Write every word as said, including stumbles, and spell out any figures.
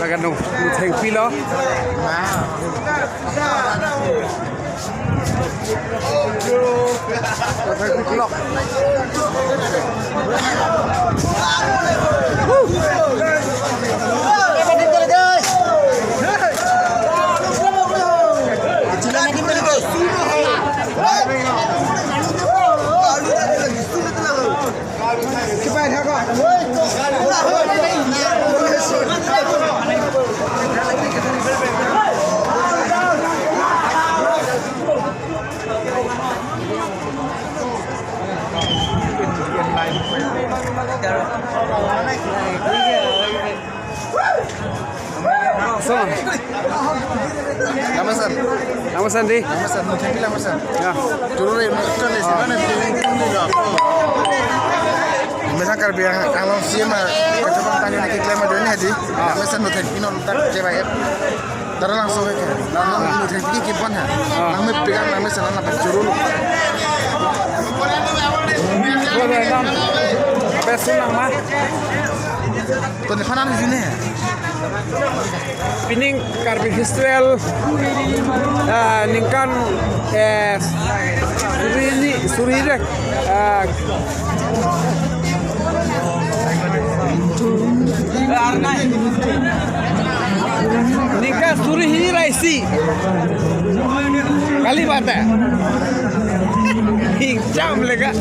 Lagan dong, thengpi lo. Thengpi lo. So, Lama san. Lama san di. Lama san, no, thengpi lama san. Ya. Juru re, no, ikon le, sila na, thengpi lama san. Mesa Karbi Anglong C M a, kacamatan tanya na keklem ajoine hadi. Lama san, no, thengpi non tak cebai. Tara langso ke. Nang, no, thengpi kipon ha. Nang me pegang, nang me sana na pacuru. Besun nang ma. To ne phanan jine. Pining Karbi Festival, ah, ningkan, eh, suri ni, suri rek, ah, ningkan suri hini ra isi. Kali bata. Hing jam lega.